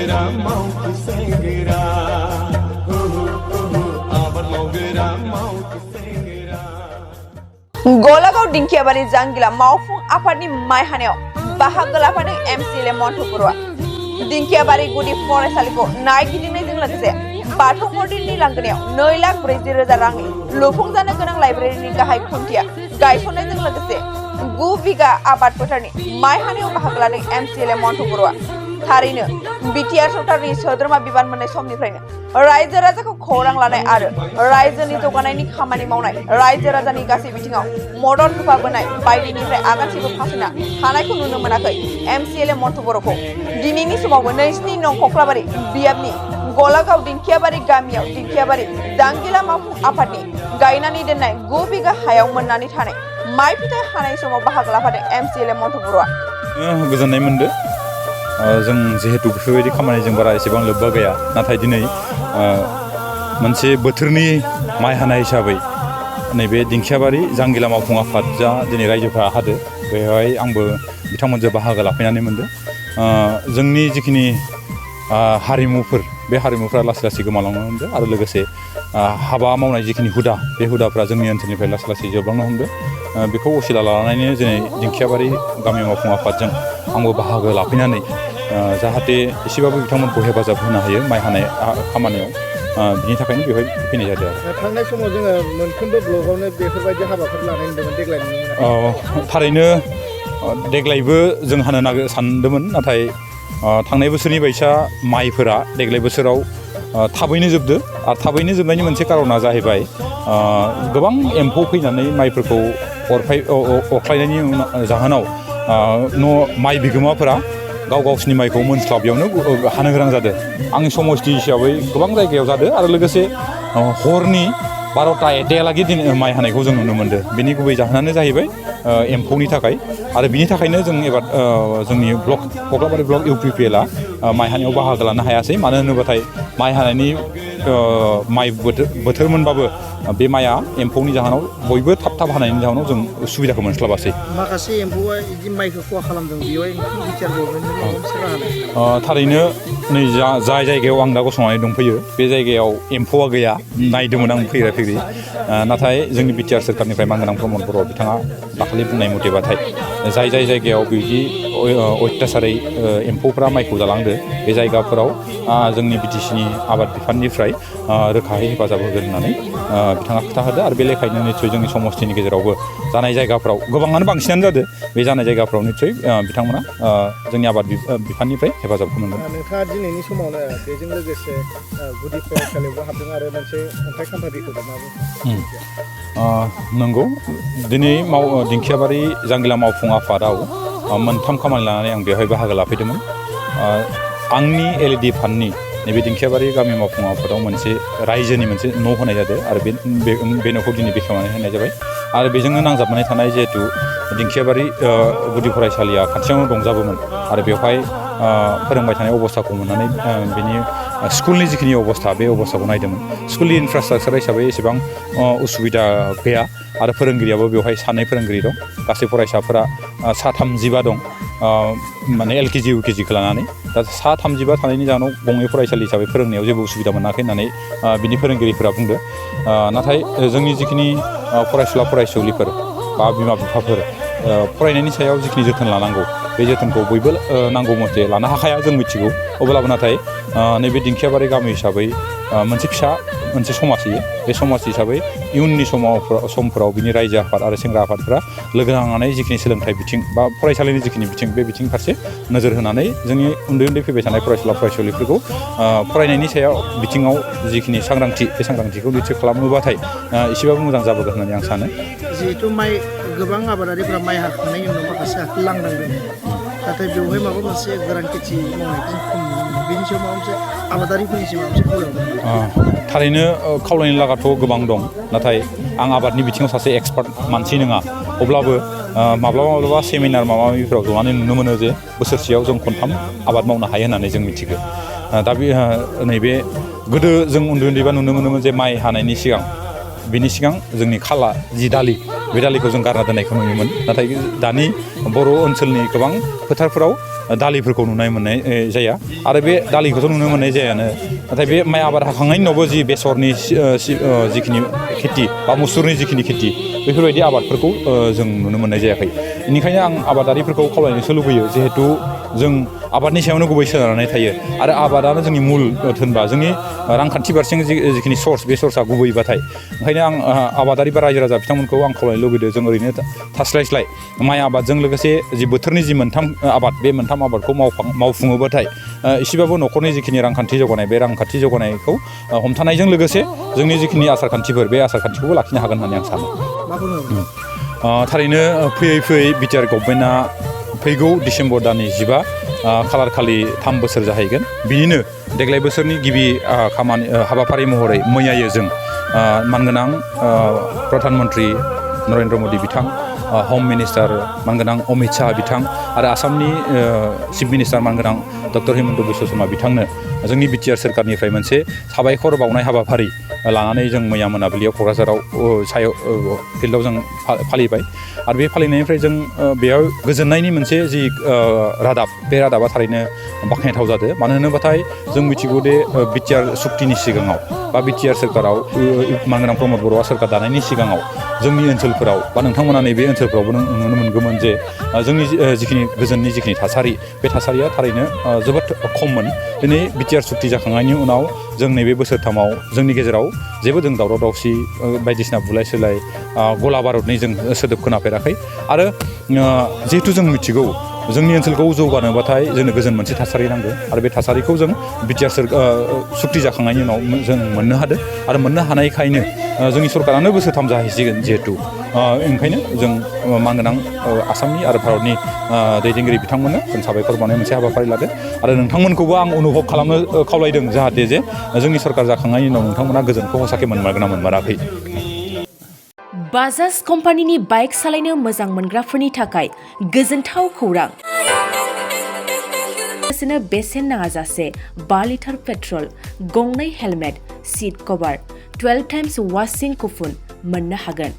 मावगोरा मावथि सेंग्रा आबाद मावगोरा मावथि सेंग्रा गलागाव दिंखियाबारि जांगिला मावफुं आफादनि माइ हानायाव बाहागो लाफादों एमसिएलए मन्टु बर'आ दिंखियाबारि गुदि फरायसालिखौ नायगिदिंनायजों लोगोसे बाथौ मन्दिरनि लांगोनायाव 2,40,000 रांनि लुफुंजानो गोनां लाइब्रेरिनि गाहाय खुन्थिया गायसननायजों लोगोसे 9 बिघा आबाद फोथारनि माइ हानायाव बाहागो लादों एमसिएलए मन्टु बर'आ थारैनो बिटिआर सरकारनि सोद्रोमा बिबान मोननाय समनिफ्रायनो रायजो राजाखौ खौरां लानाय आरो रायजोनि जौगानायनि खामानि मावनाय रायजो राजानि गासै बिथिङाव मदद होफाबोनाय बायदिनिफ्राय आगानसेबो फासयना थानायखौ नुनो मोनाखै एमसिएलए मन्टु बर'खौ दिनैनि समावबो 27 नं कक्लाबारि बियाबनि गलागाव दिंखियाबारि गामियाव दिंखियाबारि जांगिला मावफुं आफादनि गायनानै दोननाय 9 बिघा हायाव मोननानै थानाय माइ फिथाइ हानाय समाव बाहागो लाफादों एमसिएलए मन्टु बर'आ गोजोननाय मोनदों जों जिहेतु बेफोरबायदि खामानिजों बारा एसेबां लोब्बा गैया नाथाय दिनै मोनसे बोथोरनि माइ हानाय हिसाबै नैबे दिंखियाबारि जांगिला मावफुं आफादआ दिनै रायजोफोरा हादो बेवहाय आंबो बिथांमोनजों बाहागो लाफैनानै मोनदों जोंनि जिखिनि हारिमुफोर बे हारिमुफ्रा लासै लासै गोमालांनो हमदों आरो लोगोसे हाबा मावनाय जिखिनि हुदा बे हुदाफ्रा जोंनि ओनसोलनिफ्राय लासै लासै जोबलांनो हमदों बेखौ असिला लानानैनो दिनै दिंखियाबारि गामि मावफुं आफादजों आंबो बाहागो लाफैनानै जाहाथे एसेबाबो बिथांमोनखौ हेफाजाब होनो हायो माइ हानाय खामानियाव बिनि थाखायनो बेवहाय फैनाय जादों आरो थांनाय समाव जोङो मोनफ्रोमबो ब्लकआवनो बेफोरबायदि हाबाफोर लानाय नुदोंमोन देग्लाय थारैनो देग्लायबो जों हानो सानदोंमोन नाथाय थांनाय बोसोरनि बायसा माइफोरा देग्लाय बोसोराव थाबैनो जोबदो आरो थाबैनो जोबनायनि मोनसे कारना जाहैबाय गोबां एम्फौ फैनानै माइफोरखौ अरख्लायनायनि जाहोनाव माइ बिगोमाफोरा गाव गावसिनि माइखौ मोनस्लाबियावनो हानो गोनां जादों आंनि समस्ति हिसाबै गोबां जायगायाव जादों आरो लोगोसे हरनि 12टा 1टायालागै माइ हानायखौ जों नुनो मोन्दों बेनि गुबै जाहोनानो जाहैबाय एम्फौनि थाखाय आरो बिनि थाखायनो जों एबार जोंनि ब्लक कक्लाबारि ब्लक इउपिपिएलआ माइ हानायाव बाहागो लानो हायासै मानो होनोबाथाय माइ हानायनि माइ बोथोर मोनबाबो बे माइआ एम्फौनि जाहोनाव बयबो थाब थाब हानायनि जाहोनाव जों सुबिदाखौ मोनस्लाबासै माखासे एम्फौआ बिदि माइखौ खहा खालामदों बेवहाय बिटिआर गभर्नमेन्टनि थारैनो नै जाय जायगायाव आं दा गसंनानै दंफैयो बे जायगायाव एम्फौआ गैया नायदोंमोन आं फैग्रा नाथाय जोंनि बिटिआर सोरखारनिफ्राय मानगोनां प्रमद बर' बिथाङा दाखालि बुंनाय मथेबाथाय जाय जायगायाव बिदि अयथासारै एम्फौफ्रा माइखौ जालांदो बे जायगाफोराव जोंनि बिटिसिनि आबाद बिफाननिफ्राय रोखायै हेफाजाब होगोन होननानै बिथाङा खोथा होदो आरो बे लेखायैनो निस्सय जोंनि समस्तिनि गेजेरावबो जानाय जायगाफ्राव गोबाङानो बांसिनानो जादों बे जानाय जायगाफ्राव निस्सय बिथांमोना जोंनि आबाद बिफाननिफ्राय हेफाजाबखौ मोनगोन नोंथाङा दिनैनि समावनो बेजों लोगोसे गुदि फरायसालियावबो हाबदों आरो मोनसे अन्थाइ खाम्फाखौ नंगौ दिनै दिंखियाबारि जांगिला मावफुं आफादाव मोनथाम खामानि लानानै आं बेवहाय बाहागो लाफैदोंमोन आंनि एलइडि फान्डनि नैबे दिंखियाबारि गामि मावफुं आफादाव मोनसे रायजोनि मोनसे न' होनाय जादों आरो बे न'खौ दिनै बेखेवनानै होनाय जाबाय आरो बेजोंनो नांजाबनानै थानाय जिहेतु दिंखियाबारि गुदि फरायसालिया खाथियावनो दंजाबोमोन आरो बेवहाय फोरोंबाय थानाय अबस्थाखौ मोननानै बेनि स्कुलनि जिखिनि अबस्था बे अबस्थाखौ नायदोंमोन स्कुलनि इनफ्रास्ट्राक्चार हिसाबै एसेबां उसुबिदा गैया आरो फोरोंगिरियाबो बेवहाय 2 फोरोंगिरि दं गासै फरायसाफोरा 35 दं माने एलकेजि इउकेजिखौ लानानै दा 35 थानायनि जाहोनाव गंनै फरायसालि हिसाबै फोरोंनायाव जेबो उसुबिदा मोनाखै होननानै बिनि फोरोंगिरिफोरा बुंदो नाथाय जोंनि जिखिनि फरायसुला फरायसुलिफोर बा बिमा बिफाफोर फरायनायनि सायाव जिखिनि जोथोन लानांगौ बे जोथोनखौ बयबो नांगौ मथे लानो हाखाया जों मिथिगौ अब्लाबो नाथाय नैबे दिंखियाबारि गामि हिसाबै मोनसे समाज होयो बे समाज हिसाबै इयुननि समफोराव बिनि रायजो आफाद आरो सेंग्रा आफादफोरा लोगो नांनानै जिखिनि सोलोंथाइ बिथिं बा फरायसालिनि जिखिनि बिथिं बे बिथिं फारसे नोजोर होनानै जोंनि उन्दै फैबाय थानाय फरायसुला फरायसुलिफोरखौ फरायनायनि सायाव बिथिङाव जिखिनि सांग्रांथि बे सांग्रांथिखौ निस्सय खालामोबाथाय एसेबाबो मोजां जाबोगोन होननानै आं सानो जिहेथु गोबां आबादारिफ्रा माइ हाखांनायनि उनाव माखासे हाखौ लांदां दोनो नाथाय बेवहाय माबा मोनसे गोरान खेथि मावनायखौ जों खम नुनो मोनो बेनि सायाव माबा मोनसे आबादारिफोरनिसिम माबा मोनसे खावलायहरदों थारैनो खावलायनो लागाथ' गोबां दं नाथाय आं आबादनि बिथिङाव सासे एक्सपार्ट मानसि नङा अब्लाबो माब्लाबा सेमिनार माबा माबिफोराव जनानै नुनो मोनो जे बोसोरसेयाव जों 3 आबाद मावनो हायो होननानै जों मिथिगौ दा बे नैबे गोदो जों उन्दैबा नुनो मोनोमोन जे माइ हानायनि सिगां बिनि सिगां जोंनि खाला जि दालि बे दालिखौ जों गारना दोननायखौ नुयोमोन नाथाय दानि बर' ओनसोलनि गोबां फोथारफोराव दालिफोरखौ नुनाय मोननाय जाया आरो बे दालिखौथ' नुनो मोननाय जायानो नाथाय बे माइ आबाद हाखांनायनि उनावबो जि बेसरनि जिखिनि खेथि बा मुसुरनि जिखिनि खेथि बेफोरबायदि आबादफोरखौ जों नुनो मोननाय जायाखै बेनिखायनो आं आबादारिफोरखौ खावलायनोसो लुबैयो जिहेथु जों आबादनि सायावनो गुबै सोनारनानै थायो आरो आबादानो जोंनि मुल धोनबा जोंनि रांखान्थि फारसे जिखिनि सर्स बे सर्सआ गुबैबाथाय ओंखायनो आं आबादारि बा रायजो राजा बिथांमोनखौ आं खावलायनो लुबैदों जों ओरैनो थास्लायस्लाय माइ आबादजों लोगोसे जि बोथोरनि जि मोनथाम आबाद बे मोनथाम आबादखौ मावफुङोबाथाय एसेबाबो न'खरनि जिखिनि रांखान्थि जौगानाय बे रांखान्थि जौगानायखौ हमथानायजों लोगोसे जोंनि जिखिनि आसार खान्थिफोर बे आसार खान्थिखौबो लाखिनो हागोन होननानै आं सानो थारैनो फैयै फैयै बिटिआर गभर्नमेन्टआ फैगौ डिसेम्बर दाननि 15 खालार खालि 3 बोसोर जाहैगोन बिनिनो देग्लाय बोसोरनि गिबि हाबाफारि महरै मैयायो जों मानगोनां प्रधान मन्त्रि नरेन्द्र मदि बिथां हम मिनिस्टार मानगोनां अमित शाह बिथां आरो आसामनि चिफ मिनिस्टार मानगोनां डक्टर हिमन्त बिश्व शर्मा बिथांनो जोंनि बिटिआर सोरखारनिफ्राय मोनसे साबायखर बावनाय हाबाफारि लानानै जों मैया मोनाबिलियाव क'क्राझाराव फिल्डआव जों फालिबाय आरो बे फालिनायनिफ्राय जों बेयाव गोजोननायनि मोनसे जि रादाब बे रादाबा थारैनो बाख्नायथाव जादों मानो होनोबाथाय जों मिथिगौ दे बिटिआर सुक्तिनि सिगाङाव बा बिटिआर सोरखाराव मानगोनां प्रमद बर'आ सोरखार दानायनि सिगाङाव जोंनि ओनसोलफोराव बा नोंथांमोना नैबे ओनसोलफोरावबो नुनो मोनगौमोन जे जोंनि जिखिनि गोजोननि जिखिनि थासारि बे थासारिया थारैनो जोबोद खममोन दिनै बिटिआर सुक्ति जाखांनायनि उनाव जों नैबे बोसोरथामाव जोंनि गेजेराव जेबो जों दावराव दावसि बायदिसिना बुलाय सोलाय गला बारुदनि जों सोदोब खोनाफेराखै आरो जिहेथु जों मिथिगौ जोंनि ओनसोलखौ जौगानोबाथाय जोंनो गोजोन मोनसे थासारि नांगौ आरो बे थासारिखौ जों बिटिआर सुक्ति जाखांनायनि उनाव जों मोननो हादों आरो मोननो हानायखायनो जोंनि सरकारानो बोसोरथाम जाहैसिगोन जिहेथु ओंखायनो जों मानगोनां आसामनि आरो भारतनि दैदेनगिरि बिथांमोननो जों साबायखर बावनाय मोनसे हाबाफारि लादों आरो नोंथांमोनखौबो आं अनुभब खालामनो खावलायदों जाहाथे जे जोंनि सरकार जाखांनायनि उनाव नोंथांमोना गोजोनखौ हसाखे मोनमारगोन ना मोनमाराखै बाजाज कम्पानिनि बाइक सालायनो मोजां मोनग्राफोरनि थाखाय गोजोनथाव खौरां बेसेन नाङाजासे 5 लिटार पेट्रल गंनै हेलमेट सीट कभार 12 टाइम्स वाशिं कुपन मोननो हागोन